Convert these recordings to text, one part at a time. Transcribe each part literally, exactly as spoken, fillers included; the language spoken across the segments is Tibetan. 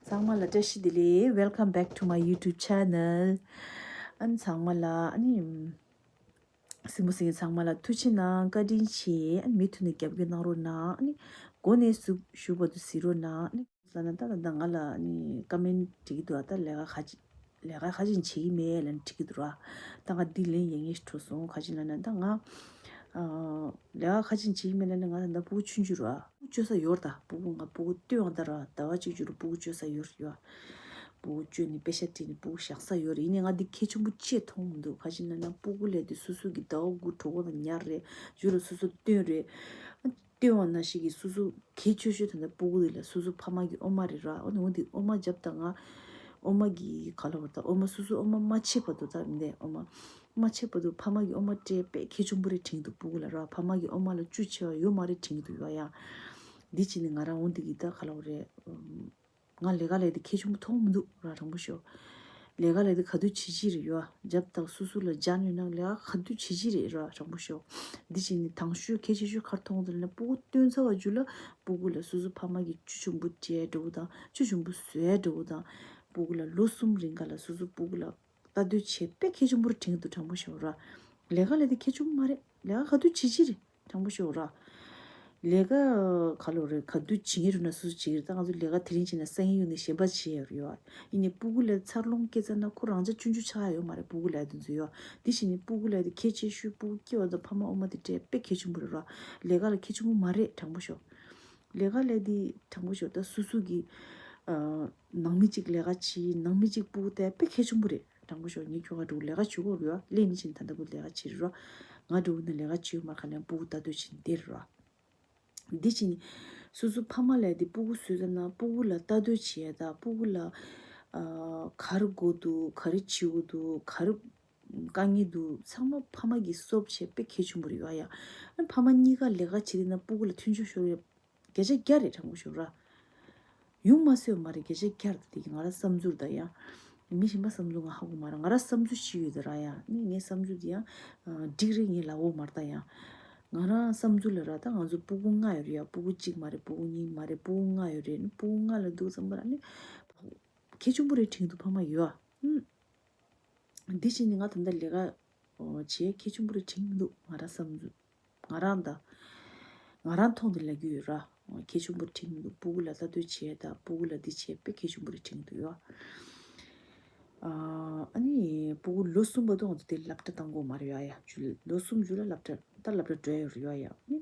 ཚང་མ་ལ་བཀྲ་ཤིས་བདེ་ལེགས། Welcome back to my YouTube channel. ཨ་ནི་ཚང་མ་ལ་ཨ་ནི་གཟིགས་མོ་གཟིགས་མཁན་ཚང་མ་ལ་ཐུགས་རྗེ་གནང་། བཀའ་དྲིན་ཆེ། ཨ་ནི་མུ་མཐུད་ནས་རྒྱབ་སྐྱོར་གནང་རོགས་གནང་། ཨ་ནི་འགོ་ནས་ཞུ་ཞུ་བར་དུ་གཟིགས་རོགས་གནང་། ཨ་ནི་ལབ་ན་ད་ད་ད་ང་ལ་ཨ་ནི་ཀ་མེན་འབྲི་གི་འདུག་ཨ་ད་ལས་ཀ་ག་ཅི་ལས་ཀ་ག་ཅི་བྱེད་ཀྱི་མེད་ལབ་ནས་འབྲི་གི་འདུག་ར། ད་ང་འདི་ལན་ཡང་ངས་འཕྲོ་སོང་། ག་ཅི་ལབ་ན་ད་ང་ཨ་ལས་ཀ་ག་ཅི་བྱེད་ཀྱི་མེད་ལབ་ན་ང་ད་ད་ཕྲུ་གུ་ཆུང་ཆུང་ར། ཕྲུ་གུ་བཅོལ་ས་ཡོད་རེད། ད་ཕྲུ་གུ་ང་ཕྲུ་གུ་སྟོན་འོང་ད་ར་ཟླ་བ་གཅིག་བཅུ་རུ་ཕྲུ་གུ་བཅོལ་ས་ཡོད་རེད་ཡ། ཕྲུ་གུ་བཅོལ་ནས་པེ་ཤ་སྤྲད་ནས་ཕྲུ་གུ་བཞག་ས་ཡོད་རེད། ཡིན་ནའི་ང་འདི་གལ་ཆེན་པོ་ཅིག་མཐོང་མི་འདུག་ག་ཅི་ལབ་ན་ཕྲུ་གུ་ལབ་དེ་སོ་སོ་གི་ཟླ་བ་དགུ་གྲོད་ཁོག་ནང་ཉར་རེད། རྗེས་ལ་སོ་སོ་སྟོན་རེད། སྟོན་པ་ནང་བཞིན་གྱི་སོ་སོ་གལ་ཆེ་ཤོས་དེ་འདྲ་ཕྲུ་གུ་དེ་ལ་སོ་སོ་ཕ་མ་གི་འོ་མ་རེད་ར། འོ་ནི་འོ་འདི་འོ་མ་རྒྱབ་དང་ང་འོ་མ་གི་ག་ལ་བར་དང་འོ་མ་སོ་སོ་འོ་མ་མ་ཆད་བར་དུ་ད་མི་འདས་འོ་མ་མ་ཆད་བར་དུ་ཕ་མ་གི་འོ་མ་སྤྲད་དཔེ་གལ་ཆེན་པོ་རེད་དྲན་གྱི་འདུག་ཕྲུ་གུ་ལ་ར། ཕ་མ་གི་འོ་མ་ལ་བཅུད་ཆེ་བ་ཡོད་མ་རེད་དྲན་གྱི་འདུག་ཡ་ཡ། འདི་བྱས་ནས་ང་རང་འོ་འདི་གི་ད་ག་ལ་བ་རེད། ང་ལས་ཀ་ལས་དེ་གལ་ཆེན་པོ་མཐོང་མི་འདུག་ར་དྲང་པོ་ཤོད། ལས་ཀ་ལས་དེ་ག་དུས་བྱེད་ཀྱི་རེད་ཡོད་རྒྱབ་དང་སོ་སོ་ལ་སྦྱར་ནས་ནང་ལས་ཀ་ག་དུས་བྱེད་ཀྱི་རེད་ར་དྲང་པོ་ཤོད། འདི་བྱས་ནས་དང་ཤོས་གལ་ཆེ་ཤོས་གར་མཐོང་དེ་ལ་ཕྲུ་གུ་སྟོན་ཚར་བ་རྒྱུ་ལ་ཕྲུ་གུ་ལ་སོ་སོ་ཕ་མ་གི་ཆུ་ཆུམ་པོ་སྤྲད་འགྲོ་བ་དང་ཆུ་ཆུམ་པོ་བཟོས་འགྲོ་བ་དང་ཕྲུ་གུ་ལ་ལོ་གསུམ་རིང་ག་ལ་སོ་སོ་ཕྲུ་གུ་ལ་ལྟ་འདོད་བྱེད་དཔེ་གལ་ཆེན་པོ་རེད་དྲན་གྱི་འདུག་དྲང་པོ་ཤོད་ར། ལས་ཀ་ལས་དེ་གལ་ཆེན་པོ་མ་རེད། ལས་ཀ་ག་དུས་བྱེད་ཀྱི་རེད། དྲང་པོ་ཤོད་ར། ལས་ཀ་ག་ལོ་རེད་ག་དུས་བྱེད་ཀྱི་རེད་ན་སོ་སོ་བྱེད་ཀྱི་རེད། ད་ང་ཚོ་ལས་ཀ་དེ་རིང་བྱེད་ན་སང་ཉིན་གཡུག་ནས་གཞན་པ་བྱེད་ཡ་ཡོད། ཡིན་ནའི་ཕྲུ་གུ་ལ་འཚར་ལོངས་སྐྱེ་ཚར་ན་ཁོ་རང་ཅག་ཆུང་ཆུང་ཆགས་ཡ་ཡོད་མ་རེད། ཕྲུ་གུ་ལ་དེ་ཚོ་ཡོད། དེ་བྱས་ནས་ཕྲུ་གུ་ལ་དེ་གལ་ཆེ་ཤོས་ཕྲུ་གུ་སྐྱེ་བ་དང་ཕ་མ་འོ་མ་དེ་སྤྲད་དཔེ་གལ་ཆེན་པོ་རེད་ར། ལས་ཀ་ལ་གལ་ཆེན་པོ་མ་རེད་དྲང་པོ་ཤོད། ལས་ཀ་ལས་དེ་དྲང་པོ་ཤོད། ད་སོ་སོ་གི་ཨ་ནང་མི་གཅིག་ལས་ཀ་བྱེད་ནང་མི་གཅིག་ཕྲུ་གུ་སྟེར་དཔེ་གལ་ཆེན་པོ་རེད། དྲང་པོ་ཤོད། ངས་ཁྱོ་ག་འགྲོ་ལས་ཀ་བྱེད་དགོས་རེད་བ། ལས་ནི་བྱེད་ད་ལྟ་བུ་ལས་ཀ་བྱེད་རེད་བ། ང་འགྲོ་ན་ལས་ཀ་བྱེད་མ་ག་ལས་ཕྲུ་གུ་ལྟ་འདོད་བྱེད་འདིར་རེད་བ། འདི་བྱེད་ནི་སོ་སོ་ཕ་མ་ལས་དེ་ཕྲུ་གུ་བཟོས་ཙ་ན་ཕྲུ་གུ་ལ་ལྟ་འདོད་བྱེད་ད་ཕྲུ་གུ་ལ་ཨ་ག་རེ་དགོས་འདུག་ག་རེ་བྱེད་དགོས་འདུག་ག་རེ་དཀའ་ངལ་འདུག་ཚང་མ་ཕ་མ་གིས་སོབ་བྱེད་དཔེ་གལ་ཆེན་པོ་རེད་བ་ཡ། ཨ་ཕ་མ་གཉིས་ཀ་ལས་ཀ་བྱེད་དེ་ན་ཕྲུ་གུ་ལ་མཐུན་ཕྱོགས་ཤོར་ཡ། བརྒྱ་ཆ་བརྒྱ་རེད་དྲང་པོ་ཤོད་ར། ཡོང་མ་སོས་མ་རེད་བརྒྱ་ཆ་བརྒྱ་རེད། དེ་ང་རང་བསམ་ཚུལ་ད་ཡ། མི་གཞན་པ་བསམ་ཚུལ་ང་ཧ་གོ་མ་རེད། ང་རང་བསམ་ཚུལ་ཞིག་ཡོད་ད་ར་ཡ། ནི་ངའི་བསམ་ཚུལ་དེ་ཡང་འགྲིག་རེད། ངའི་ལབ་འོ་མ་རེད་ད་ཡ། ང་རང་བསམ་ཚུལ་ལ་ར་ད་ང་ཚོ་ཕྲུ་གུ་ལྔ་ཡོད་རེད་ཡ། ཕྲུ་གུ་གཅིག་མ་རེད་ཕྲུ་གུ་གཉིས་མ་རེད་ཕྲུ་གུ་ལྔ་ཡོད་རེད། ནི་ཕྲུ་གུ་ལྔ་ལ་འདུག་བསམ་པ་ར་ནི། གལ་ཆེན་པོ་རེད་དྲན་འདུག་ཕ་མ་ཡོད་ཨ། འདི་བྱས་ནས་ང་ད་ལྟ་ལས་ཀ་བྱེད་གལ་ཆེན་པོ་རེད་དྲན་གྱི་འདུག་ང་རང་བསམ་ཚུལ། ང་རང་ད་ང་རང་ཐོག་ནས་ལབ་ཀྱི་ཡོད་ར། གལ་ཆེན་པོ་དྲན་གྱི་འདུག་ཕྲུ་གུ་ལ་ལྟ་འདོད་བྱེད་དང་ཕྲུ་གུ་ལ་འདི་བྱེད་དཔེ་གལ་ཆེན་པོ་རེད་དྲན་གྱི་འདུག་ཡ། ཨ་ནི་ཕྲུ་གུ་ལོ་གསུམ་བར་དུ་ང་ཚོ་དེ་སློབ་གྲྭ་བཏང་དགོས་མ་རེད་ཡ། ཡ་ལོ་གསུམ་རྗེས་ལ་སློབ་གྲྭ་ད་སློབ་གྲྭ་འགྲོ་ཡ་ཡོད་རེད་ཡ། ཡ་ཨ་ནི།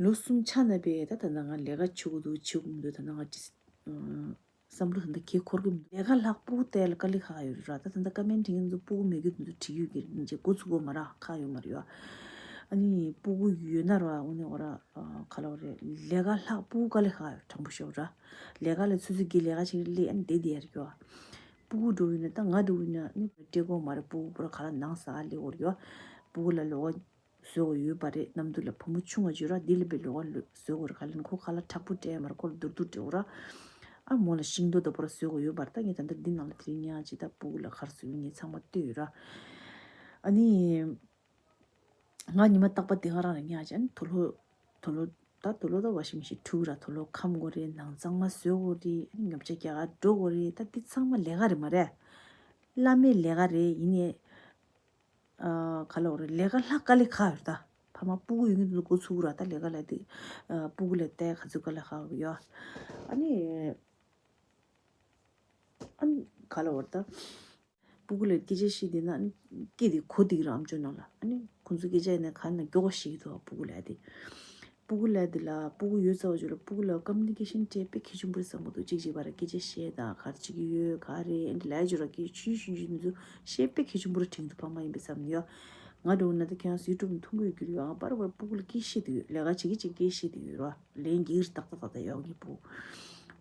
ལོ་གསུམ་ཆ་ན་པས་ད་ད་ནང་ང་ལས་ཀ་བྱེད་དགོས་འདུག་བྱེད་དགོས་མི་འདུག་ད་ནང་ང་ཅི་བསམ་བློ་ད་ལྟ་གས་འཁོར་གི་མི་འདུག་ལས་ཀ་ལྷག་ཕྲུ་གུ་སྟེར་ལ་དཀའ་ལས་ཁག་ཡོད་རེད་ར། ད་ད་ལྟ་ཀ་མེན་འབྲི་མཁན་ཚོ་ཕྲུ་གུ་མེད་རྒྱུ་འདུག་བྲིས་ཡོད་ཀྱི་རེད། འགོ་ཚུགས་དགོས་མ་ར་ཁག་ཡོད་མ་རེད་ཡ། ཨ་ནི་ཕྲུ་གུ་ཡོད་ན་ར་འོ་ནི་འོ་ར་ག་ལ་འོ་རེད། ལས་ཀ་ལྷག་ཕྲུ་གུ་དཀའ་ལས་ཁག་ཡོད་དྲང་པོ་ཤོད་ར། ལས་ཀ་ལས་ཚུད་ཚུད་ཀྱི་ལས་ཀ་ཅིག་ལས་ཨ་ནི་བསྡད་བསྡད་ཡ་རེད་ཡ། ཕྲུ་གུ་འགྲོ་ཡོད་ན་ད་ང་འགྲོ་ཡོད་ན་ཨ་ནི་སྤྲད་དགོས་མ་རེད། ཕྲུ་གུ་པུ་ར་ག་ལ་ནང་ཟ་ལས་འོ་རེད་ཡ། ཕྲུ་གུ་ལ་ལོ་བཟོ་དགོས་ཡོད་པ་རེད། གནམ་དུས་ལ་བུ་མོ་ཆུང་བ་བརྗོད་ར་འདི་ལ་བའི་ལོ་ག་བཟོ་དགོས་རེད། ག་ལ་ཁོ་ག་ལ་དྲག་པོ་སྤྲད་མ་རེད། ཁོ་ལ་མདོར་བསྡུས་སྤྲད་འོ་ར། ཨ་མོ་ལ་ཤིང་ཏོག་ད་པོ་ར་བཟོ་དགོས་ཡོད་པ་རེད། ད་ངས་ད་ལྟ་འདི་ནང་ལ་དེ་རིང་ཉག་ཅིག་ད་ཕྲུ་གུ་ལ་ག་རེ་བཟོ་ཡོད་ངས་ཚང་མ་ལྟོས་ཡོད་ར། ཨ་ནི་ང་ཉི་མ་རྟག་པ་དེ་ག་རང་ལ་ཉག་ཅིག་ཨ་ནི་དུག་ལོག་དུག་ལོག་ད་དུག་ལོག་ད་ཝ་ཤིང་མེ་ཤིན་འཁྲུ་ར། དུག་ལོག་ཁམ་དགོས་རེད། ནང་གཙང་མ་བཟོ་དགོས་རེད། ཨ་ནི་ཉོ་ཆ་རྒྱག་ག་འགྲོ་དགོས་རེད། ད་འདི་ཚང་མ་ལས་ཀ་རེད་མ་རེད། བླ་མའི་ལས་ཀ་རེད། ཡིན་ནའི། ཨ་ག་ལ་འོ་རེད། ལས་ཀ་ལྷག་དཀའ་ལས་ཁག་ཡོད་ད། ཕ་མ་ཕྲུ་གུ་ཡོད་མཁན་དེ་ཚོ་འགོ་ཚུགས་ར། ད་ལས་ཀ་ལས་དེ་ཨ་ཕྲུ་གུ་ལ་ལྟ་ག་ཚོད་དཀའ་ལས་ཁག་ཡོད། ཨ་ནི་ཨ་ནི་ག་ལ་འོ་རེད་ད། ཕྲུ་གུ་ལ་སྐད་ཆ་བཤད་བསྡད་ན་ཨ་ནི་སྐད་དེ་གོ་བསྡད་ཀྱི་རེད། ཨམ་ཅོག་ནང་ལ། ཨ་ནི་ཁོང་ཚོ་སྐད་ཆ་ཡིན་ན་ག་ན་མགྱོགས་པོ་ཤེས་ཀྱི་འདུག་ཕྲུ་གུ་ལ་དེ། ཕྲུ་གུ་ལ་དེ་ལ་ཕྲུ་གུ་ཡོད་ཚར་བ་ཅིག་ལ་ཕྲུ་གུ་ལ་ཀམ་ནི་ཀེ་ཤན་སྤྲད་དཔེ་གལ་ཆེན་པོ་རེད་བསམ་གྱི་འདུག་གཅིག་གཅིག་བར་སྐད་ཆ་བཤད་དང་ག་རེ་བྱེད་ཀྱི་ཡོད་ག་རེ་ཨེ་འདྲ་ལབ་ཡ་ཅིག་ར། སྐད་ཆུང་ཆུང་ཆུང་འདི་ཚོ་བཤད་དཔེ་གལ་ཆེན་པོ་རེད་དྲན་གྱི་འདུག་ཕ་མ་ཡིན་པའི་བསམ་ནས་ཡོད། ང་འདྲ་བོ་ན་ད་ཁྱེད་རང་ཚོ་ཡུ་ཊུབ་ནས་མཐོང་གི་ཡོད་ཀྱི་རེད། ང་པར་པར་ཕྲུ་གུ་ལ་སྐད་བཤད་དེ་ཡོད། ལས་ཀ་བྱེད་ཀྱི་བྱེད་ཀྱི་སྐད་བཤད་དེ་ཡོད་ར། ལན་འགྱིག་རེ་ཏག་ཏག་ཏག་ཏག་ཡོད་ངའི་ཕྲུ་གུ།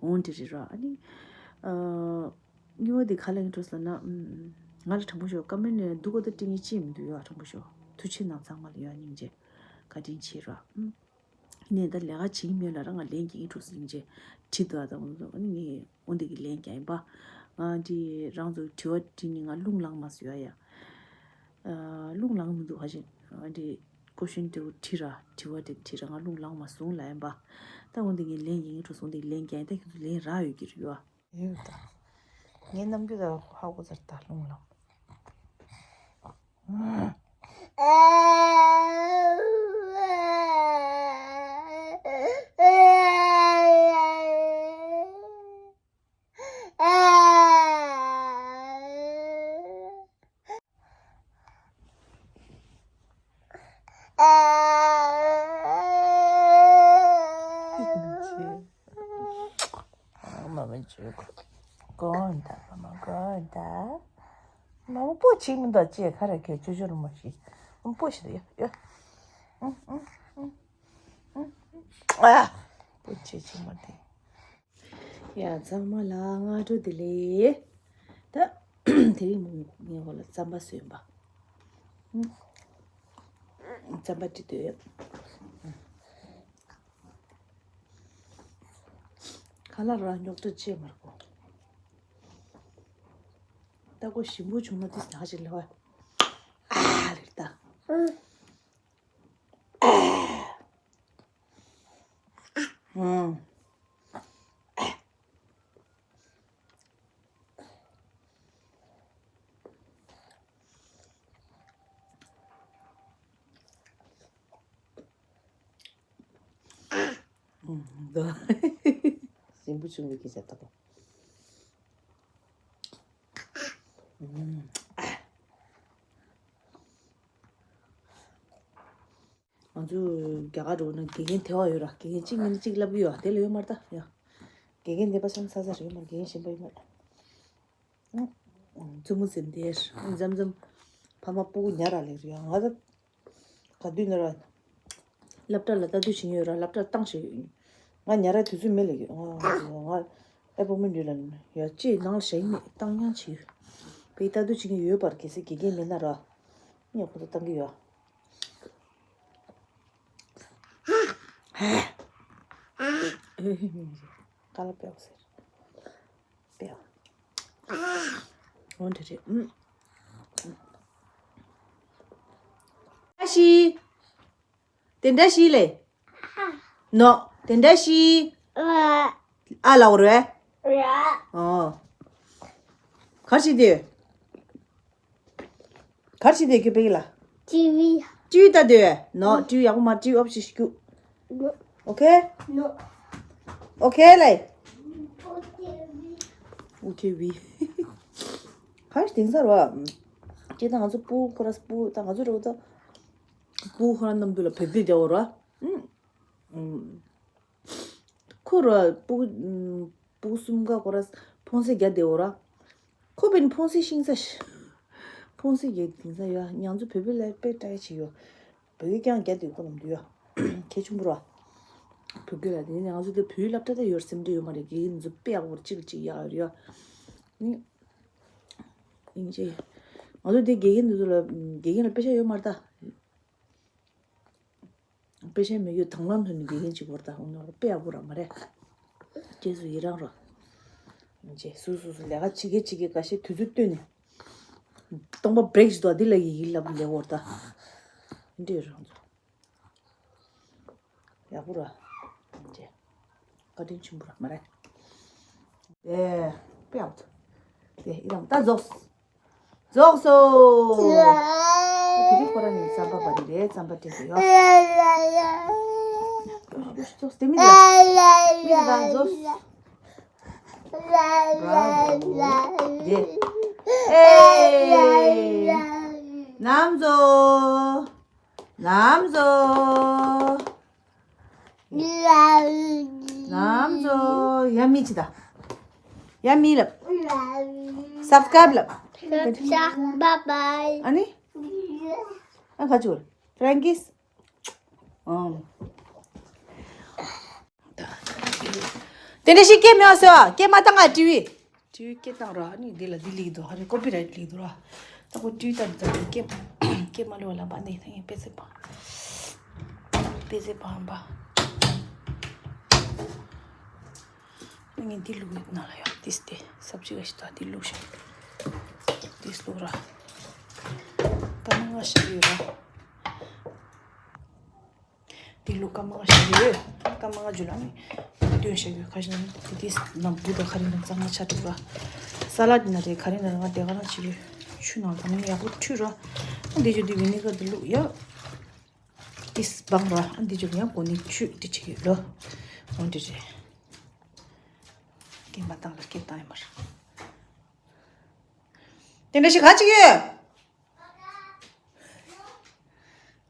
འོང་འདྲ་རེད་ར། ཨ་ནི་ཨ་སྨྱོ་བ་འདི་ག་ལ་ཡིན་འགྲོ་ཟེར་ན། ཨམ། ང་ལ་དྲང་པོ་ཤོད། ཀམ་མེན་ཊི་ནས་སྡུག་ག་ད་སྤྲད་མཁན་ཅིག་མི་འདུག་ཡ། དྲང་པོ་ཤོད། ཐུགས་རྗེ་གནང་། ཚང་མ་ལ་ཡ་སྙིང་རྗེ་བཀའ་དྲིན་ཆེ་ར། ཨམ། ཡིན་ནའི་ད་ལས་ཀ་བྱེད་ཀྱི་མེད་ལ་ར་ང་ལན་རྒྱག་གི་འགྲོ་ཟེར་སྙིང་རྗེ་བྲིས་འདུག་ཨ། ད་འོ་ནི་ངས་འོ་འདི་གི་ལན་རྒྱག་ཡིན་པ། ང་འདི་རང་ཚོ་དྲི་བ་དྲིས་ནས་ང་རླུང་ལངས་མ་སོང་ཡ་ཡ། ཨ། རླུང་ལངས་མི་འདུག་ཧ་ཅང་། ཨ་འདི་ཀོ་ཤན་དེ་བོ་དྲིས་ར། དྲི་བ་དེ་དྲིས་ར་ང་རླུང་ལངས་མ་སོང་ལབ་ཡིན་པ། ད་ ད་འོ་འདི་ངས་ལན་ཡིན་འགྲོ་སོང་། འདི་ལན་རྒྱག་ཡིན། ད་ཁྱོད་ཚོ་ལན་རག་ཡོད་ཀྱི་རེད་ཡོད། ཡོད་ད། ངའི་རྣམ་འགྱུར་ད་ཧ་གོ་ཚར་ད་རླུང་ལངས། མ་མ་བྱོས། དགོངས་དག་མ་མ་དགོངས་དག་མ་མ་པོ་ཆེ་མི་འདུག་ཅེས་ཁ་ར་ཁས་ཅོ་ཅོ་རུ་མ་ཤི། མ་པོ་ཤི་ཡ་ཡ། ཨ། པོ་ཆེ་ཆེ་མ་དེ། ཡ་ཚང་མ་ལ་སྔ་དྲོ་བདེ་ལེགས། ད་དེ་རིང་ངས་ཁོ་ལ་རྩམ་པ་བཟོས་པ། རྩམ་པ་བྲིས་འདོད། ཁ་ལག་རང་རྙོག་དྲ་ཅེས་མར་གོ། ད་ཁོ་ཞིམ་པོ་བྱུང་ན་དེ་ཟ་ཞིག་ལེ་བ། ཨ་ལེ་ད། ཨ། ཟིན་པོ་ཆུང་བའི་སྐད་ཆ་ལྟ་བུ། ང་ཚོ་རྒྱ་གར་འགྲོ་ན་དགེ་རྒན་དེ་བ་ཡོད་ར། དགེ་རྒན་གཅིག་མིན་གཅིག་ལབ་ཡོད་ཨ། དེ་ལ་ཡོད་མ་རེད་ད་ཡ། དགེ་རྒན་དེ་པ་སོང་ས་ས་རེད་མ། དགེ་རྒན་གཞན་པ་ཡོད་མ་རེད། ཙུ་མུ་ཟེར་འདིར་འཛམ་འཛམ་ཕ་མ་སྤུ་གུ་ཉར་ར་ལེགས་རེད་ཡ། ང་ད་ག་དུས་ན་ར་སློབ་གྲྭ་ལ་ལྟ་དུས་བྱིན་ཡོད་ར། སློབ་གྲྭ་བཏང་ཞིག་ང་ཉར་ར་དུས་ཚོད་མེད་ལེགས་ཡོད། ང་ང་ཨེ་པོ་མི་འདུས་ལ་ཡ་ཅེས་ནང་ལ་ཞིག་ནས་བཏང་ཡང་བྱེད་ཡོད། པའི་ལྟ་དུས་བྱིན་ཡོད་པར་གལ་སྲིད་དགེ་རྒན་མེད་ན་ར་ངས་ཁོ་ཚོ་བཏང་གི་ཡོད། ཀ་ལ་པེའོ་ཟེར། པེའོ། འོ་འདྲ་རེད། ཨུམ། ཨ་ཤི། དེ་འདྲ་ཤི་ལེ། ནོ། དེ་འདྲ་ཤི། ཨ་ལ་འོ་རེད། ཨོ། གར་ཤི་དེ། གར་ཞིག་བསྡད་ཀྱི་པེ་ལ། ཊི་ཝི། ཊི་ཝི་ལྟ་དུས། ནོ། ཊི་ཝི་ཡག་པོ་མ། ཊི་ཝི་ཨོཕ་ཞིག་ཞིག་རྒྱུ། ནོ། ཨོ་ཁེ། ནོ། ཨོ་ཁེ་ལེ། ཨོ་ཁེ་ཝི། གར་ཞིག་དེང་སང་ར། ཅེ་ད་ང་ཚོ་སྤུ་ཁོ་ར་སྤུ་ད་ང་ཚོ་ར་ད། སྤུ་ཁོ་ར་ནམ་དུས་ལ་བེབ་དེ་རྒྱ་བོ་ར། ཨུམ། ཁོ་ར་སྤུ་གུ་སྤུ་གུ་གསུམ་ཀ་ཁོ་ར་ཕོན་སེ་རྒྱ་དེ་འོ་ར། ཁོ་པན་ཕོན་སེ་ཤིང་ས་ཤ། ཕོན་སེ་རྒྱ་དེང་ས་ཡ་ཉང་ཚོ་བོད་པའི་ལ་དཔེ་ཏྲ་ཡ་ཆེ་ཡོ། བོད་ཡིག་ཀྱང་རྒྱ་དེ་ཁོ་ནམ་དུ་ཡོ། ཁྱེད་ཆུང་པོ་ར། བོད་སྐད་ལ་དེ་ནས་ང་ཚོ་དེ་བོད་ཡིག་སློབ་གྲྭ་དེ་ཡོར་སེམས་འདྲི་ཡོད་མ་རེད། དགེ་རྒན་ཚོ་དཔེ་ཡག་པོ་གཅིག་གཅིག་ཡག་ཡོད་ཡ། ནི། ཡིན་ཅེ། ང་ཚོ་དེ་དགེ་རྒན་དེ་ཚོ་ལ་དགེ་རྒན་ལ་དཔེ་ཆ་ཡོད་མ་རེད་ད། དཔེ་ཆ་མེད་རྒྱུ་དང་བླངས་ཐོན་ནས་དགེ་རྒན་གཅིག་བོར་ད་འོང་ནོར་དཔེ་ཡག་པོ་རང་མ་རེད། རྗེས་སུ་ཡི་རང་རོ། རྗེས་སུ་སུ་སུ་ལས་ཀ་བྱེད་ཀྱི་བྱེད་ཀྱི་འགའ་ཤས་དུས་ཚོད་བཏོན་ནས། སྟོང་པ་བྲེག་ཞིག་འདུག་འདི་ལ་ཡི་ཡི་ལབ་ལས་བོར་ད། འདི་རང་ཚོ། ཡག་པོ་ར། རྗེས། བཀའ་དྲིན་ཆེན་པོ་ར་མ་རེད། ཨེ། དཔེ་ཡག་པོ་འདུག་དེ་ཡི་རང་ད་རྫོགས། རྫོགས་སོ། དེ་རིང་ཁོ་རང་ནི་རྩམ་པ་པ་རེད། རེད། རྩམ་པ་སྤྲད་དེ་ཡོད། རྫོགས་དེ་མི་འདྲ། མི་འདྲ་རྫོགས། རེད། ཨེ། ནམ་རྫོགས། ནམ་རྫོགས། ནམ་རྫོགས། ཡ་མི་ཅི་ད། ཡ་མི་ལབ། སབ་སི་ཀ་རབ་ལབ། Bye bye. ཨ་ནི། ཨ་ཁ་ཅུར། ཕྲན་ཀིས། ཨང་། དེ་འདྲ་ཞིག་སྐད་མི་བ་སོ། སྐད་མ་བཏང་ང་ཊི་ཝི། ཊི་ཝི་སྐད་བཏང་ར། ཨ་ནི་འདི་ལ་འདི་ལིག་འདུག་ཨ་ནི་ཀོ་པི་རའིཊ་ལིག་འདུག་ར། ད་ཁོ་ཊི་ཝི་བཏང་ཙང་སྐད་སྐད་མ་ལོ་ལ་པ་ནི་ད་ངས་པེ་ཙེ་པ། པེ་ཙེ་པ་ཨམ་པ། ངས་འདི་ལུག་ཡོད་ན་ལ་ཡ། འདི་སྟེ་སབ་ཅི་ག་ཞིག་ད་འདི་ལུག་ཞིག་འདི་ལུག་ར། ད་ནི་ང་ཞིག་ཡོད་ར། འདི་ལུག་ཀ་མ་ཞིག་ཡོད། སྐར་མ་ལྔ་བཅུ་ལ་ནི་སྟོན་བཞག་ཡོད། ཁ་ཤས་ནི་དེ་དེ་ནང་འབུ་དང་ག་རེ་ནང་གཙང་མ་ཆ་དྲུག་ར། ས་ལ་དེ་ན་རེད། ག་རེ་ན་རེ་ང་དེ་ག་རང་བྱེད་ཡོད། ཆུ་ནང་གང་ནི་ཡག་པོ་འཁྲུད་ར། ཨ་འདི་ཅོ་འདི་བི་ནི་གར་འདི་བླུགས་ཡ། ཏིས་བང་ར། ཨ་འདི་ཅོ་ཡང་གོ་ནི་ཆུ་འདི་བྱེད་ཡོད་ལོ། འོ་འདི་རེད། སྐེམ་པ་བཏང་ལ་སྐེམ་བཏང་ཡོད་མ་རེད། དེ་འདྲ་ཞིག་ག་ཅིག་ཡོད།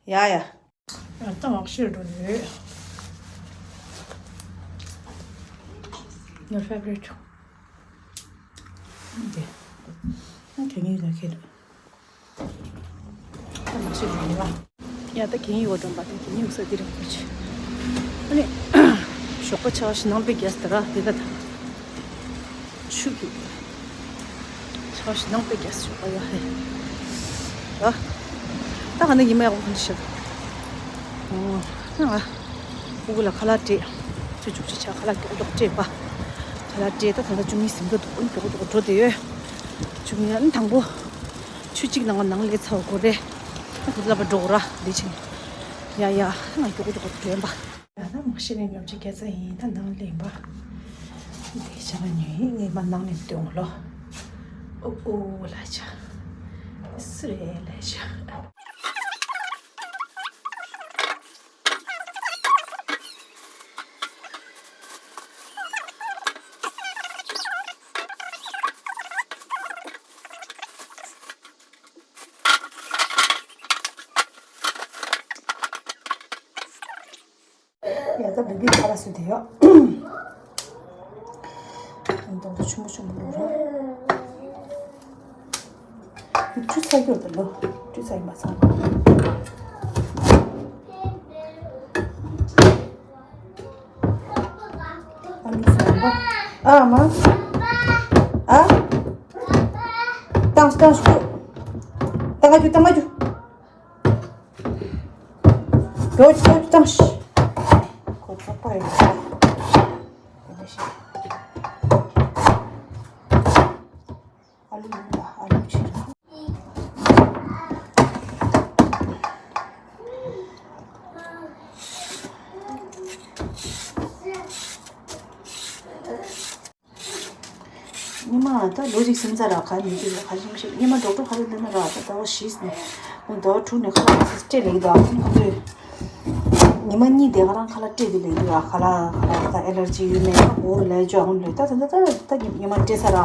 ཡ་ཡ། ད་མག་ཤེལ་འགྲོ་ནི་ཡོད། Your favorite. འདི། ཨ་དེ་གཉིས་ལ་ཁེལ། ད་མག་ཤེལ་འགྲོ་ནི་ཡོད། ཡ་ད་གན་ཡོད་འགྲོ་པ་ད་གན་ཡོད་ས་འདི་རིང་ཁོ་ཆེ། ཨ་ནི། ཞོགས་པ་ཆ་ཞིག་ནང་པའི་རྒྱས་ད་ར་དེ་ད་ད། ཆུ་གི། ཆ་ཞིག་ནང་པའི་རྒྱས་ཞོགས་པ་ཡོད་ཧེ། ཡ། ད་ག་ནི་ཉི་མ་ཡག་པོ་ཁོ་ཆེ། ཨོ། ད་ང་། ཕྲུ་གུ་ལ་ཁ་ལག་སྤྲད། ཆུ་བཅུག་ཅིག་ཆ་ཁ་ལག་མགྱོགས་མགྱོགས་སྤྲད་པ། ཁ་ལག་སྤྲད་ད་ད་ལྟ་བཅུ་གཉིས་ཟིན་འགྲོ་འདུག་མགྱོགས་མགྱོགས་འགྲོ་དེ་ཡོད། བཅུ་གཉིས་ཨ་ནི་དང་པོ། ཆུ་གཅིག་ནང་ནང་ལས་ཚ་བ་དགོས་རེད། ཁོ་ཚོ་ལབ་པ་འགྲོ་ར་འདི་ཕྱིན། ཡ་ཡ་ང་མགྱོགས་མགྱོགས་འགྲོ་ཡིན་པ། ཡ་ད་མ་ཤི་ནས་ཉོབ་ཅིག་སྐད་ཆ་ཡིན་ད་ནང་ལེན་པ། འདི་ཆ་ལ་ཉོས་ཡིན་ངས་མ་ནང་ནས་སྟོན་ལོ། ཨོ་ཨོ་ལ་ཆ། སུ་རེད་ལ་ཆ། ཡ་ད་བི་བི་ཁ་ལག་བཟོས་དེ་ཡོད། འདོག་ཆུང་མོ་ཆུང་མོ་བླུགས་ར། བཀྲུ་ཚར་གྱི་ཡོད་ད་ལོ། བཀྲུ་ཚར་ཡིན་པ་ཚང་མ། ཨ་ལུ་སོང་པ། ཨ་མ། ཨ། བཏང་བཏང་ཞུ། བཏང་རྒྱུ་བཏང་རྒྱུ། རྒྱུ་རྒྱུ་བཏང་ཞུ། ཁོ་ཚོགས་པ་ཡོད་ས། དེ་འདྲ་ཞིག་ཨ་ལུ་ཡིན་ལ་ཨ་ལུ་ཕྱིར། ཉི་མ་ད་ལོ་གཅིག་ཟིན་ཚར་ར་ག་ནས་ཅི་ར་ག་ཞིམ་ཞིམ་ཉི་མ་འགྲོ་འགྲོ་ག་རེ་འདི་ན་ར་ད་ཟླ་བ་བཞི་ནས་ཟླ་བ་དྲུག་ནས་ཁ་ལག་སྤྲད་ལེགས་ད་ཁོང་ཚོས། ཉི་མ་གཉིས་དེ་ག་རང་ཁ་ལག་སྤྲད་དེ་ལས་འདུག་ཨ། ཁ་ལག་ཁ་ལག་ད་ཨེ་ལར་ཇི་ཡོད་མེད་ཁ་འོ་ལས་ཅོ་ཨང་ལོས་ད་ད་ད་ད་ད་ཉི་མ་སྤྲད་ས་ར་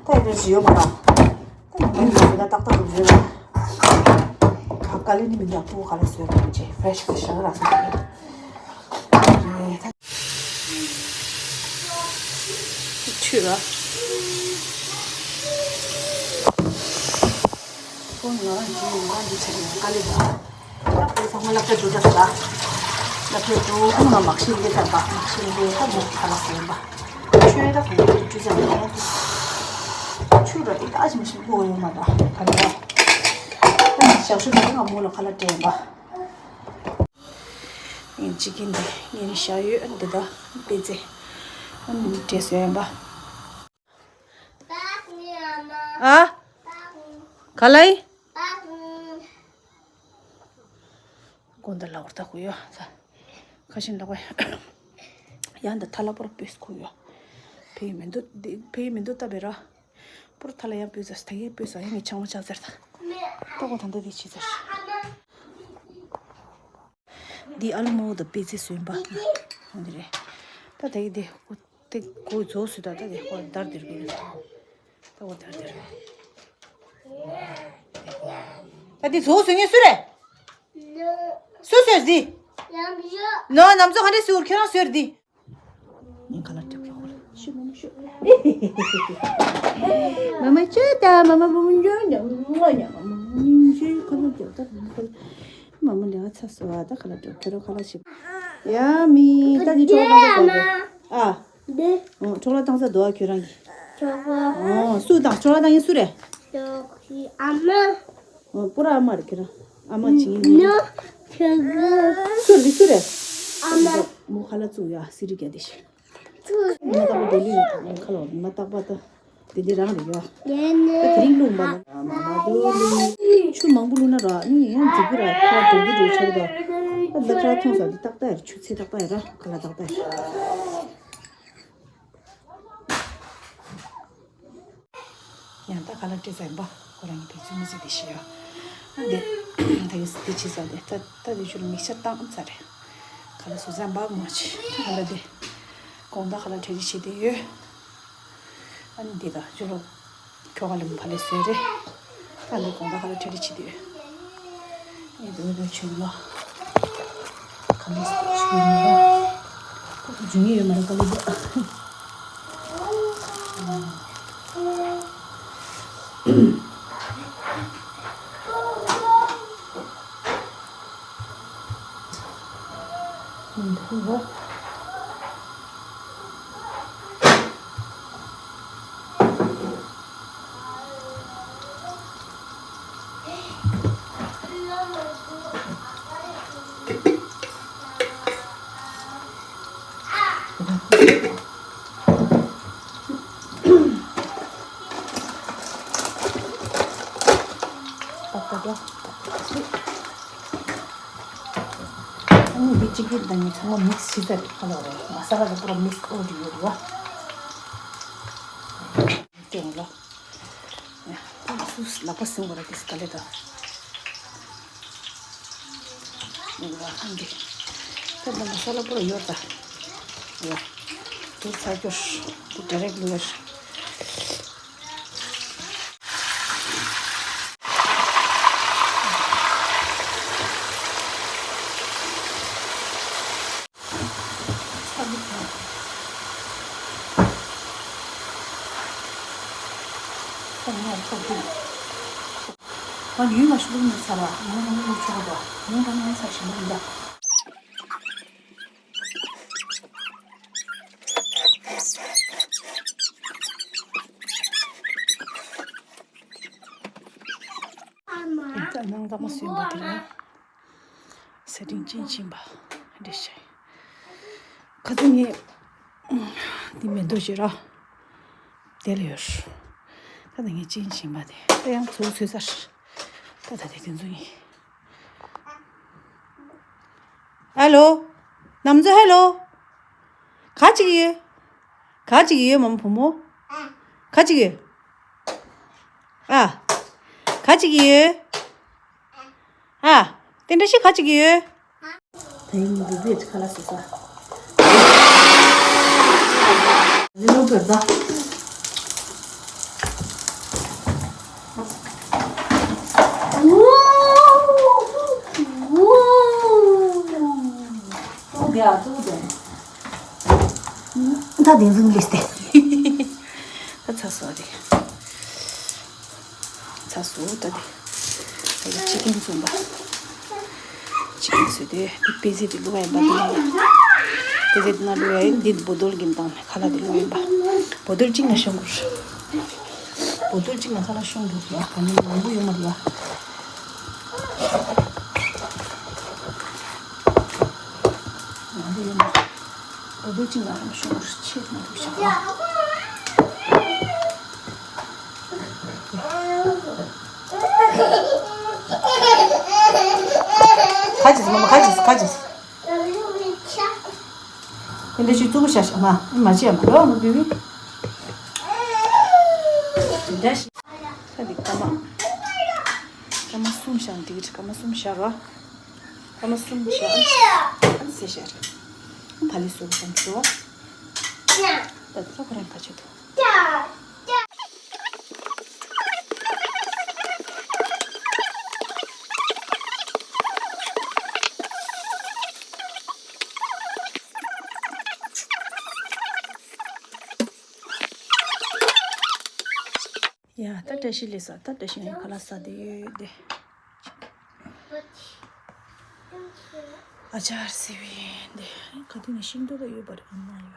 ད་ཨེ་ལར་ཇི་ཡོད་མ་ར་ད་ཉི་མ་གཉིས་ད་ཏག་ཏག་འདུག་ཡོད་ར། ཁ་ཀ་ལེ་ནི་མི་འདྲ་པོ་ཁ་ལག་བཟོས་པ་ཅེ་ཕྲེ་ཤི་ཕྲེ་ཤི་ར་སོང་། ཆུ་ར། ཁོང་ང་རང་གི་ང་རང་འདི་ཆེ་ནས་དཀའ་ལས་ད། ད་ཁོང་ཚང་མ་སློབ་གྲྭ་འགྲོ་ད་ས་ལ། སློབ་གྲྭ་འགྲོ་ཁོང་ང་མག་ཤེས་ལས་ད་པ་མག་ཤེས་ལས་ད་མོ་ཁ་ལག་ཟོན་པ། ཆོས་ད་ཁོང་ཚོ་འགྲོ་ཙམ་ཡང་ཆུ་ར་དེ་ད་ཅི་མི་ཤེས་གོ་ཡོང་མ་ད་ག་ལ། ད་ཞག་ཤུ་ད་ང་མོ་ལ་ཁ་ལག་སྤྲད་པ། ངས་ཅི་གིན་འདི་ངས་བཞག་ཡོད་འདི་ད་པེ་ཙེ། འདི་ཟོན་པ། ཨ། ག་ལ་ཡིན། དགོང་དག་ལ་འོར་ཐག་ཁུ་ཡོད་ད། ཁ་ཤིན་ལ་བས། ཡང་འདི་ཐ་ལ་པོར་པོས་ཁུ་ཡོད། ཕེ་ཡི་མི་འདུག་འདི་ཕེ་ཡི་མི་འདུག་ལྟ་བེ་ར། པོར་ཐ་ལ་ཡང་པོས་ཟེར་ད་ཡེ་པོས་ཟེར་ཡང་ངས་ཆང་མ་ཆག་ཟེར་ད། ལྟ་གོ་ད་འདི་འདི་ཆི་ཟེར། འདི་ཨ་ལུ་མོ་དང་པེ་ཙེ་སོན་པ། འདི་རེད། ད་ད་ཡི་འདི། དེ་ཁོ་རྫོགས་སུ་ད་ལྟ་དེ་ཁོ་དར་དེར་གི་ད་ཁོ་དར་དེར། ད་དེ་རྫོགས་སུ་ངས་སུ་རེད། སུ་སུ་ཟི། ནོ་ནམ་ཚོ་ག་འདྲ་སུ་ཁྱོད་རང་སུ་རེད་དེ། ཉིན་ཁ་ལ་ཀྲིབ་རོགས་ལ་ཤུ་མ་མ་ཤུ། མ་མ་ཅོ་ད་མ་མ་མ་མ་ཉོ་ཉོ་ཉོ་ཉོ་མ་མ་མ་ཉིན་ཤུ་ཁ་ལ་ཀྲིབ་ད་མ་མ་ལས་ཚ་སོ་ད་ཁ་ལ་ཀྲིབ་ཁྱོད་རང་ཁ་ལ་ཤི། ཡ་མི་ད་ནི་ཁྱོད་རང་ཁ་ལ་ཀྲིབ་ཨ། འདི། ཨོ་ཁྲོག་ལ་བཏང་ས་དོ་བ་ཁྱོད་རང་གི། ཁྲོག་ལ། ཨོ་སུ་དང་ཁྲོག་ལ་བཏང་ཡིན་སུ་རེད། ཁྲོག་གི་ཨ་མ། ཨོ་པུ་ར་ཨ་མ་རེད་ཁྱོད་རང་ཨ་མ་ཅིག་ཡིན། ནོ་ཁྱོད་གི། སུ་རེད་སུ་རེད། ཨ་མ། མོ་ཁ་ལ་བཙུགས་ཡ་སི་རི་ག་དེ་ཤི། ཚུ། མ་ཏག་པ་དེ་ལི་རེད་ཁ་ལ་མ་ཏག་པ་ད་དེ་འདི་རང་རེད་ཡ། ཡེ་ནི། ད་དེ་རིང་ལུང་མ་ན་མ་མ་དོ་ལི་ཆུ་མང་པོ་བླུགས་ན་ར་ནི་ཡང་འཛིག་གི་ར་ཁ་ལ་དོ་གི་རེད་ཆོག་ད། ད་ལབ་ར་ཐོང་ས་འདི་ཏག་ཏག་ཡར་ཆུ་ཚོད་ཏག་ཏག་ཡར་ར་ཁ་ལག་ཏག་ཏག་ཡར། ཡང་ད་ཁ་ལག་སྤྲད་ཚར་ཡིན་པ། ཁོ་རང་གི་བེད་སྤྱོད་མི་བྱེད་དེ་ཤི་ཡོད། ཨ་འདི་ད་ཡོད་སི་དེ་བྱེད་ས་དེ་ད་ད་དེ་ཆུ་ལ་མིག་ཆར་བཏང་ཚར་རེད། ཁ་ལག་བཟོ་ཚར་འབག་མ་བྱེད་ཁ་ལག་དེ། དགོང་དག་ཁ་ལག་གྲ་སྒྲིག་བྱེད་དེ་ཡོད། ཨ་ནི་འདི་ད་ཆུ་ལོག་ཁྱོ་ག་ལ་མ་ཕ་ལས་བཟོས་རེད། ད་འདི་དགོང་དག་ཁ་ལག་གྲ་སྒྲིག་བྱེད་དེ་ཡོད། ཨེ་འདི་འོས་པའི་ཆུ་ལོག་ཁ་ལག་ཆུ་ལོག་ཁོ་ཚོ་འཇུ་ངེས་ཡོད་མ་རེད་ཀ་ལོ་འདུག་ཨ་ནི་འདི་གཅིག་གི་ད་ནི་ཚང་མ་མིག་སི་བྱེད་ཚར་རེད་ཁ་ལོ་རེད། མ་ས་ལ་དང་པུ་ར་མིག་སི་ཨོ་འདྲ་ཡོད་རེད་བ། ལྟོས་ལ། ཡ། སུ་ལག་པ་ཟིན་པ་ར་དེ་སི་ག་ལེ་ད། ཡོད་ར་ཧང་གི། ད་ད་མ་ས་ལ་པུ་ར་ཡོད་ད། ཡ། དེ་ཚ་སྐྱོར། དེ་ཌི་རེག་ལུ་ཡར། ང་ཡུལ་ལ་ཤུགས་མི་ཚར་བ་ང་ང་ངུ་ཆོག་པ་ངུ་ང་ང་ས་ཞིམ་པོ་འདུག་ད་ནང་ཀ་མ་སུན་པ་དེ་ལ་ས་སྟེང་ཅན་ཕྱིན་པ་འདྲ་ཤེས། ཁ་ཚོ་ངས་འདི་མེ་ཏོག་ཅིག་ར་དེ་ལ་ཡོད། ད་ད་ངས་ཅན་ཕྱིན་པ་དེ་ད་ཡང་ཚུགས་ཚོད་ས། ད་ད་དེ་དེ་ཚོ་ཡིན། ཧེ་ལོ། ནམ་ཚོད་ཧེ་ལོ། ག་ཅིག་ཡོད། ག་ཅིག་ཡོད་མམ་བུ་མོ། ག་ཅིག་ཡོད། ཨ། ག་ཅིག་ཡོད། ཨ། དེ་འདྲ་ཞིག་ག་ཅིག་ཡོད། དེ་ཡིན་འདི་བེད་ཁ་ལ་སོ་ས། ལི་ལོ་བེད་ད། ད་དེ་ཟིན་ལིས་ཏེ། ད་ཚ་སོ་རེད། ཚ་སོ་ད་དེ། ད་དེ་ཅི་ཀིན་བཙོང་པ། ཅི་ཀིན་བཟོས་ཏེ་དེ་པེ་ཟེ་དེ་བླུགས་ཡིན་པ་དེ་ནང་ལ། པེ་ཟེ་དེ་ནང་བླུགས་ཡིན། འདི་བོ་དོལ་གིན་དང་ཁ་ལག་དེ་བླུགས་ཡིན་པ། བོ་དོལ་གཅིག་ན་ཤོང་གུར། བོ་དོལ་གཅིག་ན་ཁ་ལག་ཤོང་གུར་ཡ། ག་ནི་མང་པོ་ཡོད་མ་རེད་ཡ། ང་ལ་ཡོད་མ་རེད། བོ་དོལ་གཅིག་ན་ཁ་ལག་ཤོང་གུར་ཆེད་མ་ཐུབ་ཤག་ཡ། ཁ་ཅིག་མ་མ་ཁ་ཅིག་ཁ་ཅིག་དེ་འདྲ་ཞིག་བཙུགས་བཞག་ཤག་མ་མ་བྱེད་མ་ལོ་མ་བུ་བུ། དེ་འདྲ་ཞིག་ད་འདི་སྐར་མ། སྐར་མ་གསུམ་བཞག་འདི་གི་སྐར་མ་གསུམ་བཞག་རོ། སྐར་མ་གསུམ་བཞག་ཨ་ཟེར་བཞག་རེད། ཕ་ལི་སུ་བསམ་ཚུལ་བ། ད་དེ་ལ་ཁོ་རང་ག་ཆེད་དུ། ཡ་ད་བཀྲ་ཤིས་ལེགས་སོ། ད་བཀྲ་ཤིས་ངའི་ཁ་ལག་ཟ་དེ་ཡོད་དེ། ཨ་ཅར་སི་བི་འདི་ག་དུས་ནས་ཤིང་ཏོག་ད་ཡོད་པ་རེད་ཨ་མ་ཡ།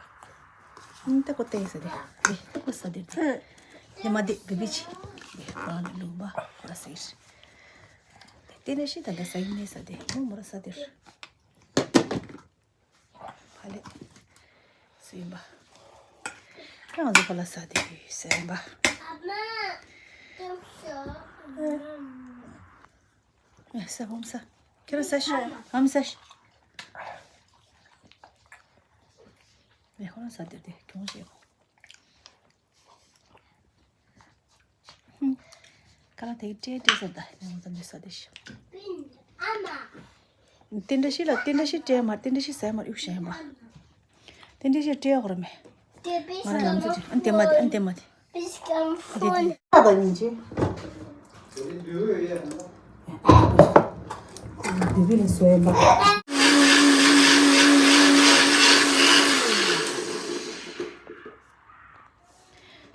ཨང་ད་ཀོ་ཏེ་ཟ་དེ་དེ་ཀོ་ཟ་དེ་དེ་མ་དེ་བི་བི་ཆི་དེ་རང་ལ་ལུག་པ་ཁོ་ཟེར། དེ་ནས་ཤི་ད་ད་ཟ་ཡིན་ནས་ཟ་དེ་མོ་མོ་ར་ཟ་དེ། ཕ་ལེ། སུ་ཡིན་པ། ང་ཚོ་ཕ་ལ་ཟ་དེ་ཟེར་ཡིན་པ། ཨ་ས་ཧོམ་ས། ཁྱེད་རང་ས་ཤི། ཧམ་ས་ཤི། མེ་ཁོ་ན་ཟ་དེ་དེ་གྱོང་བྱེད་ཁོ། ཁ་ལག་དེ་སྤྲད་སྤྲད་ཟེར་ད་ནས་ང་ཚོ་འདི་ཟ་དེ་ཤི། དེ་འདྲ་ཞིག་ལ་དེ་འདྲ་ཞིག་སྤྲད་མ་དེ་འདྲ་ཞིག་ཟ་མ་གཡུག་བཞིན་པ། དེ་འདྲ་ཞིག་སྤྲད་ཡོད་རེད་མེ། ང་རང་ལམ་སེ་ཅིག་ཨ་འདེམ་མ་དེ་ཨ་འདེམ་མ་དེ། དེ་དེ་དེ་ད་ཉིན་ཅི། དེ་བི་ལ་སོས་པ།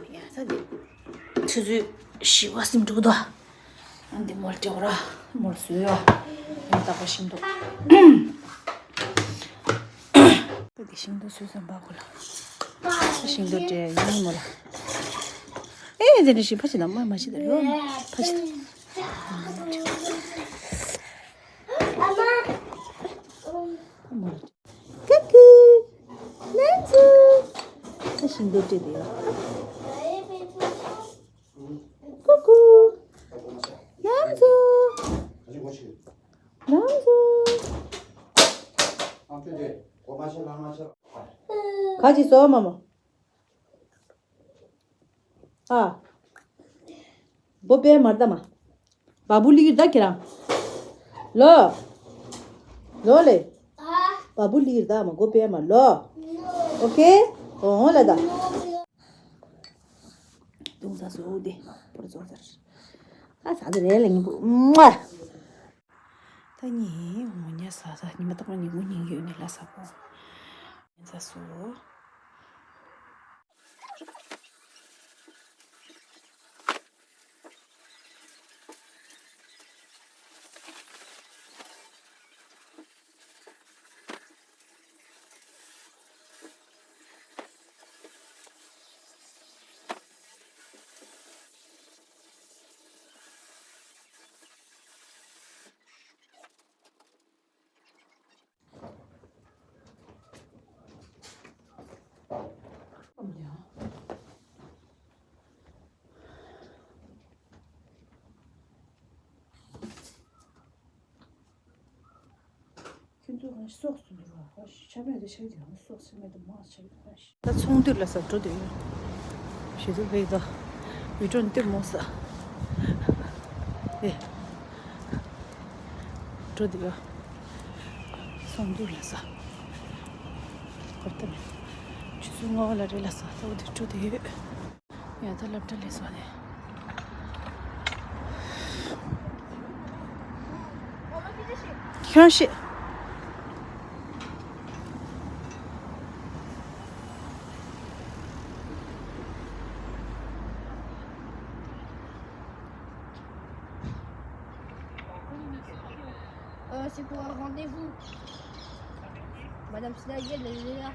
ཡ་ད་དེ་ཆུ་ཚོད་བཞི་པ་ཟིན་འགྲོ་གི་འདུག་ཨ་འདི་མོལ་སྤྲད་ར་མོལ་བཟོས་ཡོད། ཡང་དག་པ་ཤིང་ཏོག་ད་དེ་ཤིང་ཏོག་བཟོས་ཙམ་པ་གོ་ལ། ཤིང་ཏོག་སྤྲད་ཡིན་མོ་ལ། ཨེ་དེ་འདྲ་ཞིག་ཕ་ཆི་ན་མ་མ་ཆི་ད་ལོ་ཕ་ཆི་ད། ཀུ་ཀུ། ལན་ཙུ། ད་ཤིང་ཏོག་སྤྲད་དེ་ཡོད། ཀུ་ཀུ། ལམ་ཚོ། ལམ་ཚོ། ག་ཅི་སོ་མ་མ། ཨ། སྒོ་པས་མར་ད་མ། བ་བུ་ལིར་ད་ཁྱེད་རང་། ལོ། ལོ་ལེ། བ་བུ་ལིར་ད་མ་སྒོ་པས་མ་ལོ། ཨོ་ཁེ། ཨོ་ཧོ་ལ་ད། ཏུང་ས་སུ་དེ་པོར་ཙོ་ཟེར། ཨ་ས་དེ་རེ་ལེ་ཉིན་པོ་མ། ད་ཉི་ངོ་ཉ་ས་ས་ཉི་མ་ཏོག་ཉི་ངོ་ཉིན་ཡོད་ནི་ལ་ས་པོ། ཉན་ས་སུ། ཁྱོད་ཚོ་ང་སོགས་སུ་འདུག་ར། ཆ་མེད་དེ་ཆ་གི་ང་སོགས་ཆ་མེད་དེ་མ་ཆ་གི་ང་ཤི། ད་ཚོང་འདུས་ལ་ས་འགྲོ་དེ་ཡོད། ཞེ་དུ་བས་ད་བི་ཀྲོན་ལྟད་མོ་ས་ཨེ་འགྲོ་དེ་ཡོད། ཚོང་འདུས་ལ་ས་གོ་ད་མེད། ཆུ་ཚོད་ལྔ་པ་ལ་རེད་ལ་ས་ད་འོ་དེ་འགྲོ་དེ་ཡོད། ཡ་ད་སློབ་གྲྭ་ལས་སོ་ནས། ཁྱོད་ཤི། Euh, c'est pour un rendez-vous. Madame Sinayel, elle est là.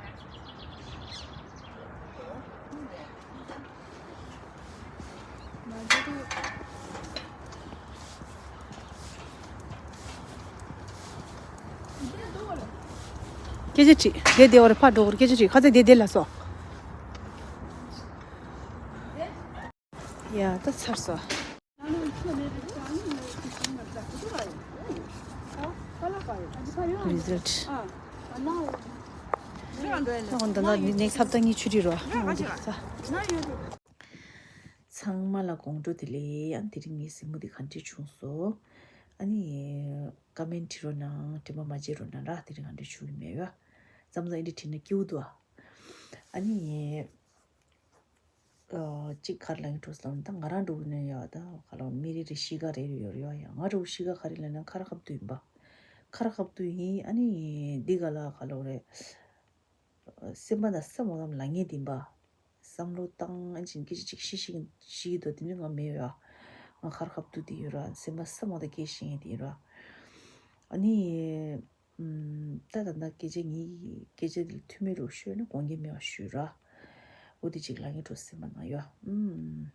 སྐད་ཆ་དྲིས། དེ་དེ་བར་ཕར་འགྲོ་བར་སྐད་ཆ་དྲིས། ཁ་ཚ་དེ་དེ་ལ་སོ། ཡ་ད་ཚར་སོ། རི་ཛལ་ཊི། ད་འོ་ད་ད་ནེག་སི་ཊི་ཧབ་ཏ་གཉིས་ཆུ་རི་རོ། ཚང་མ་ལ་དགོང་དྲོ་བདེ་ལེགས། ཨ་ནི་དེ་རིང་ངའི་གཟིགས་མོ་འདི་ག་འདྲས་བྱུང་སོང་། ཨ་ནི་ཀོ་མེན་ཊི་བྲིས་རོགས་གནང་། དྲན་པ་མ་བརྗེད་རོགས་གནང་ར། དེ་རིང་ག་འདྲས་བྱུང་ཡོད་མེད་ཡ། མཚམས་མཚམས་ཨེ་འདྲས་བྲིས་ན་སྐྱིད་པོ་འདུག་ཨ། ཨ་ནི་ཨ་གཅིག་ག་རེ་ལབ་ཡིན་འགྲོ་ཟེར་ན་ད་ང་རང་འགྲོ་གི་ནས་ཡ་ད་ག་ལ་མི་རེ་རེ་གཤིས་ཀ་རེ་རེ་ཡོད་རེད་ཡ། ཡ་ང་འགྲོ་གི་གཤིས་ཀ་ག་རེ་ལབ་ན་ཁ་རག་ཁ་བུ་ཏུ་ཡིན་པ། ཁ་རག་ཁ་བུ་ཏུ་ཡིན། ཨ་ནི་འདི་ག་ལ་ག་ལ་རེད། སེམས་པ་ན་སེམས་འོ་ལམ་ལ་ངེས་ལྡན་པ། བསམ་བློ་བཏང་ཨ་ཅིན་སྐད་ཆ་གཅིག་ཤི་ཤི་ཤི་གི་འདུག་དེ་ནི་ང་མེད་ཡ། ང་ཁ་རག་ཁ་བུ་ཏུ་དེ་ཡོད་ར། སེམས་པ་སེམས་འོ་ད་སྐད་ཤི་ངེས་དེ་ཡོད་ར། ཨ་ནི། ཨམ། ད་ད་ད་སྐད་ཆ་ངའི་སྐད་ཆ་དེ་ལ་མཐུ་མེད་རུ་ཤོད་ན་དགོངས་འགལ་མེད་པ་ཞུ་ར། འོ་དེ་གཅིག་ལ་ངས་འགྲོ་སེམས་པ་ན་ཡོད། ཨམ།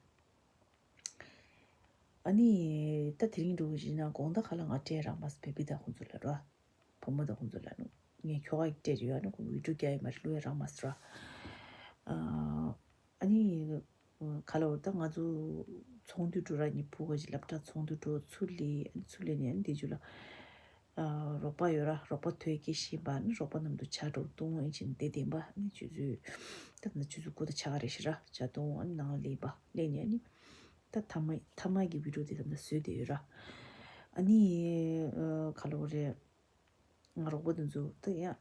ཨ་ནི། ད་དེ་རིང་འགྲོ་གི་ཡིན་ན་དགོང་དག་ཁ་ལ་ང་སྤྲད་རག་མ་སོང་བེ་བི་ད་ཁོང་ཚོ་ལ་ར། བུ་མོ་དང་ཁོང་ཚོ་ལ་ནི་ངས་ཁྱོ་ག་ཡིག་སྤྲད་ཡོད། ཨ་ནི་ཁོང་བི་ཌིའོ་རྒྱག་ཡོད་མ་རེད། བླུག་ཡ་རག་མ་སོང་ར། ཨ་ནི། ག་ལ་བར་ད་ང་ཚོ་ཚོང་འདུས་འགྲོ་ར་ནི་བུ་ག་ཅིག་སློབ་གྲྭ་ཚོང་འདུས་འགྲོ་ཚུར་ལས་ཚུར་ལས་ནས་ཨ་ནི་དེ་ཚོ་ལ། རོགས་པ་ཡོད་ར། རོགས་པ་དོས་སྐྱེ་ཤེས་པ་ནི་རོགས་པ་རྣམས་དུ་ཆ་འགྲོ་གཏོང་ཨེ་ཅིན་དེ་བདེན་པ་ནི་ཆུ་ཚོད་ད་ན་ཆུ་ཚོད་དགུ་དང་ཆ་ག་རེ་ཤི་ར་ཆ་གཏོང་ཨ་ནང་ལས་པ་ལས་ནས་ནི་ད་ཐ་མ་ཐ་མ་གི་བི་ཌིའོ་དེ་ད་ན་བཟོས་དེ་ཡོད་ར། ཨ་ནི་ཁ་ལོ་རེ་ང་རོགས་པ་དེ་ཚོ་ད་ཡང་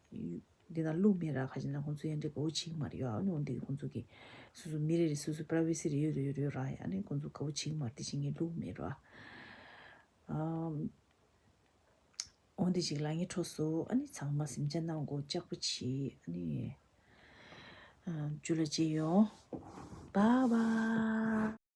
འདི་ན་ལུག་མེད་ར། ཁ་ཅིག་ན་ཁོང་ཚོ་ཡང་འདྲེ་གའུ་ཆིག་མར་ཡོད། ཨ་ནི་འོན་ཏེ་ཁོང་ཚོ་གི་སོ་སོ་མི་རེ་རེ་སོ་སོ་པ་ར་བེ་སི་རེ་ཡོད་རེ་ཡོད་རེ་ཡོད་ར། ཨ་ནི་ཁོང་ཚོ་གའུ་ཆིག་མར་དེ་བཞིན་ངའི་ལུག་མེད་ར། ཨམ། འོན་ཏེ་ཅིག་ལ་ངའི་འཕྲོ་སོ་ཨ་ནི་ཚང་མ་སེམས་ཅན་ནང་གོ་ལྕགས་པོ་ཆེ་ཨ་ནི། ཨ། ཇུ་ལ་ཅེ་ཡོང་། Bye bye.